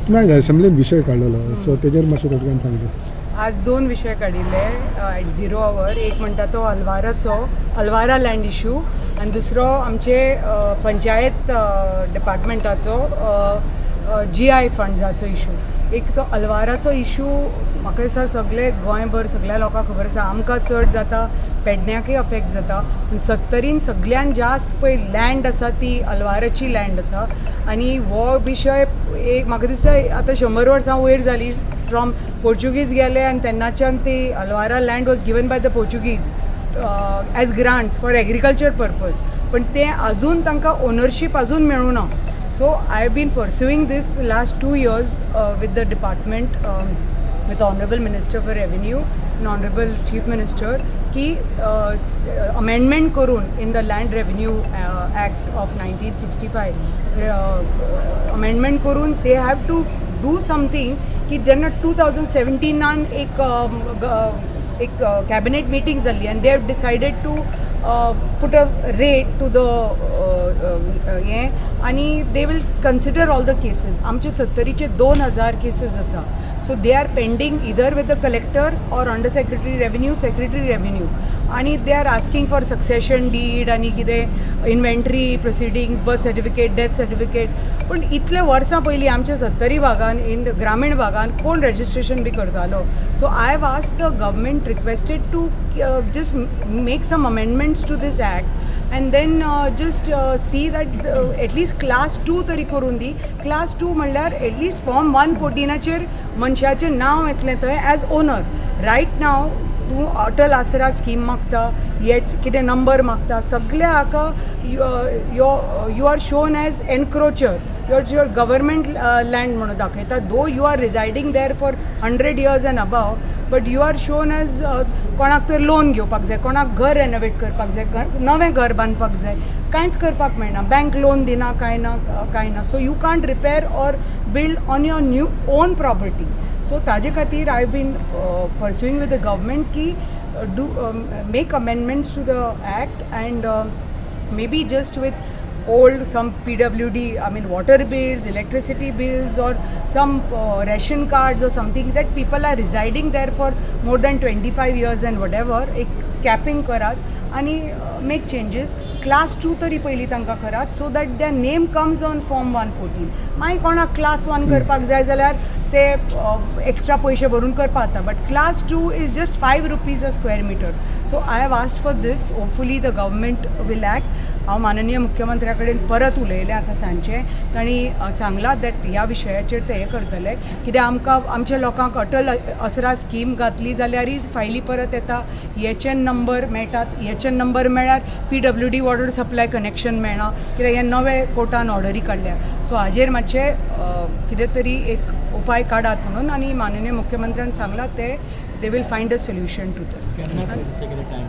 तुमी आयज असेंब्लीन विशय काडलेलो, सो तेजेर मातशें थोडक्यान सांगचें. आज दोन विशय काडिल्ले एट झिरो our. एक म्हणटा तो अल्वाराचो, अल्वारा लँड इशू आनी दुसरो आमचे पंचायत डिपार्टमेंटाचो जीआय फंड्साचो इशू. एक तो अल्वाराचो इशू, म्हाका दिसता सगळे गोंयभर सगळ्या लोकांक खबर आसा. आमकां चड जाता, पेडण्याकय अफेक्ट जाता, पूण सत्तरीन सगळ्यान जास्त पळय लँड आसा ती अल्वाराची लँड आसा. आनी हो विशय एक म्हाका दिसता आतां 100 वर्सां वयर जाली, फ्रॉम पोर्चुगीज गेले आनी तेन्नाच्यान ती Alvara land was given by the Portuguese as grants for agriculture purpose, पण तें अजून तांकां ओनरशीप अजून मेळूं ना. So I have been pursuing this last 2 years with the department, with honourable Minister for Revenue and honourable Chief Minister की amendment करून in the Land Revenue Act of 1965 amendment करून they have to do something, की जेन्ना 2017नान एक cabinet meeting जाल्ली आनी they have decided to put a rate to the हें आनी they will consider all the cases. आमचे सत्तरीचे 2000 केसीस आसा, so they are pending either with the collector or under secretary revenue, secretary revenue, आनी they are asking for succession deed आनी कितें inventory proceedings, birth certificate, death certificate. पूण इतले वर्सां पयलीं आमच्या सत्तरी भागान, इन ग्रामीण भागान कोण रजिस्ट्रेशन बी करतालो? So I have asked the government, requested to just make some amendments to this act and then just see that at least class two तरी करून दी. क्लास टू म्हणल्यार एटलिस्ट फॉर्म 114चेर मनशाचें नांव येतलें थंय एज ओनर. रायट नाव तूं अटल आसरा scheme मागता, हे कितें नंबर मागता, सगळे हाका you are shown as encroacher, your government land म्हणून दाखयता, though you are residing there for 100 years and above, but you are shown as कोणाक तर लोन घेवपाक जाय, कोणाक घर रेनोवेट करपाक जाय, नवें घर बांदपाक जाय, कांयच करपाक मेळना. बँक लोन दिना, कांय ना, कांय ना. So you can't repair or build on your new own property. So ताजे खातीर I been pursuing with the government की do make amendments to the act and maybe just with old some PWD, I mean, water bills, electricity bills or some ration cards or something that people are residing there for more than 25 years and whatever, एक capping करात आनी मेक changes. Class two तरी पयलीं तांकां करात so that their name comes on form 114. मागीर कोणाक class one करपाक जाय जाल्यार ते एक्स्ट्रा पयशे भरून करपाक जाता, but class two is just ₹5 a square meter. So I have asked for this. Hopefully the government will act. हांव माननीय मुख्यमंत्र्या कडेन परत उलयलें आतां सांजचें. तांणी सांगलां that ह्या विशयाचेर ते हें करतले, कित्याक आमकां आमच्या लोकांक अटल आसरा स्कीम घातली जाल्यारय फायली परत येता, एच एन नंबर मेळटात. एच एन नंबर मेळ्ळ्यार पीडब्ल्यूडी वॉटर सप्लाय कनेक्शन मेळना, कित्याक हे नवे कोर्टान ऑर्डरी काडल्या. सो हाजेर मातशें कितें तरी एक उपाय काडात म्हणून आनी माननीय मुख्यमंत्र्यान सांगलां ते they will find a solution to this. केन्ना चडशें कितें टायम?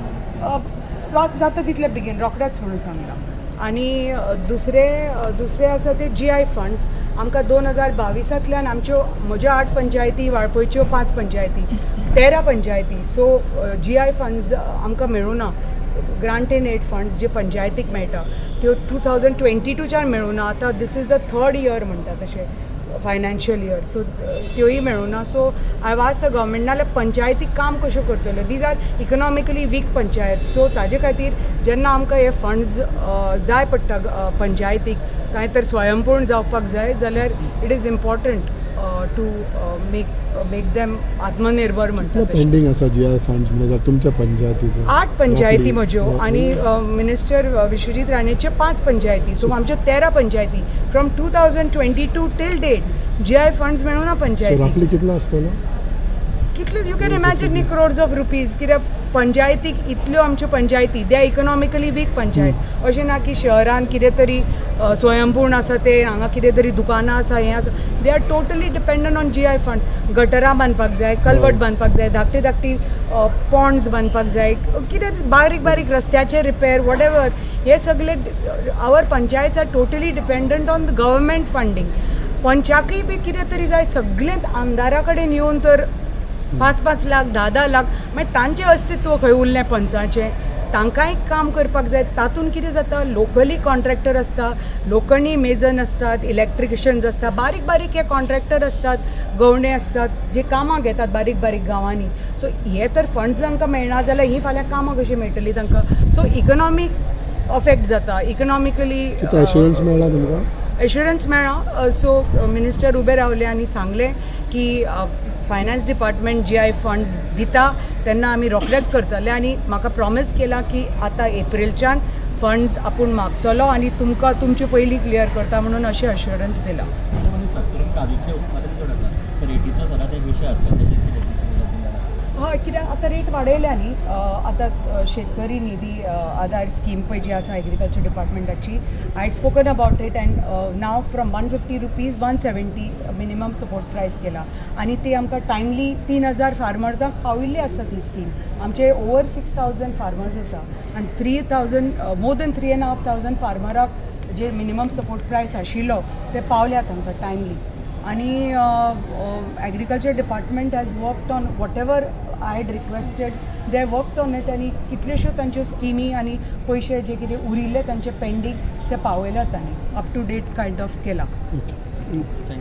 जाता तितले बेगीन, रोखडेच म्हणून सांगलां. आनी दुसरें आसा ते जीआय फंड्स. आमकां 2022तांतल्यान आमच्यो, म्हज्यो आठ पंचायती, वाळपयच्यो पांच पंचायती, 13 पंचायती, सो जीआय फंड्स आमकां मेळूं ना. ग्रांट इन एड फंड्स जे पंचायतीक मेळटा त्यो 2022च्यान मेळूं ना. आतां this is the third year म्हणटा तशें, फायनान्शियल इयर, सो त्योय मेळूं ना. So I ask the government, नाल्यार पंचायती काम कश्यो करतल्यो? These are economically weak panchayat, so ताजे खातीर जेन्ना आमकां हे फंड्स जाय पडटा पंचायतीक, कांय तर स्वयंपूर्ण जावपाक जाय जाल्यार it is important to make them आत्मनिर्भर म्हणटा कितले तशें. पेंडींग आसा जीआय फंड्स म्हणजे तुमच्या पंचायतीचो? आठ पंचायती Roughly. म्हज्यो आनी मिनिस्टर विश्वजीत राणेचे पांच पंचायती, सो आमच्यो 13 पंचायती from 2022 till date GI funds मेळूं ना सो पंचायती. रफली कितलो आसतलो? कितले, you can imagine न्ही, क्रोर्स ऑफ रुपीज, कित्याक पंचायतीक इतल्यो आमच्यो पंचायती, they are economically weak panchayat. अशें ना की शहरान कितें तरी स्वयंपूर्ण आसा ते, हांगा कितें तरी दुकानां आसा, हें आसा. They are totally dependent on GI fund. गटरां बांदपाक जाय, कलवट बांदपाक जाय, धाकटी धाकटी पॉन्ड्स बांदपाक जाय, कितें बारीक बारीक रस्त्याचे रिपेर, what ever, हे सगळे our panchayats are totally dependent on the government funding. पंचाकय बी कितें तरी जाय. सगळें आमदारा कडेन येवन तर 5-5 लाख, 10-10 लाख, मागीर तांचें अस्तित्व खंय उरलें पंचाचें? तांकांय काम करपाक जाय. तातूंत कितें जाता, लोकली कॉन्ट्रॅक्टर आसता, लोकणी मेजन आसतात, इलेक्ट्रिशियन्स आसता, बारीक बारीक हे कॉन्ट्रॅक्टर आसतात, गवणे आसतात जे कामां घेतात बारीक बारीक गांवांनी. सो हे तर फंड्स तांकां मेळना जाल्यार ही फाल्यां कामां कशीं मेळटलीं तांकां? सो इकनॉमीक अफेक्ट जाता, इकनॉमिकली. कितें एश्युरन्स मेळ्ळा तुमकां? एश्युरन्स मेळ्ळा. सो मिनिस्टर उबे रावले आनी सांगलें की finance department J I funds दिता तेन्ना आमी रोखडेच करतले आनी म्हाका प्रॉमीस केलां की आतां एप्रिलच्यान फंड्स आपूण मागतलो आनी तुमकां तुमचे पयलीं क्लियर करता म्हणून अशें अश्युरन्स दिलां. म्हणजे सत्तरीन काजूचें उत्पादन चड आसा, तर रेटीचो सदांच एक विशय आसता, तेजेर कितें तुमचें जालां? हय, कित्याक आतां रेट वाडयल्या न्ही. आतां शेतकरी निधी आधार स्कीम पळय जी आसा agriculture डिपार्टमेंटाची, I had spoken about it and now from ₹150 170 minimum support price केला आनी ती आमकां टायमली 3000 फार्मर्सांक पाविल्ली आसा ती स्कीम. आमचे ओवर 6000 फार्मर्स आसा आनी 3000, more than 3500 फार्मराक जे मिनिमम सपोर्ट प्रायस आशिल्लो ते पावल्या तांकां टायमली. आणि agriculture department has worked on whatever I had requested, they worked on it आनी कितल्योश्यो तांच्यो स्किमी आनी पयशे जे कितें उरिल्ले तांचे पेंडींग ते पावयल्या तांणी, up to date kind of केला. Okay. Thank you.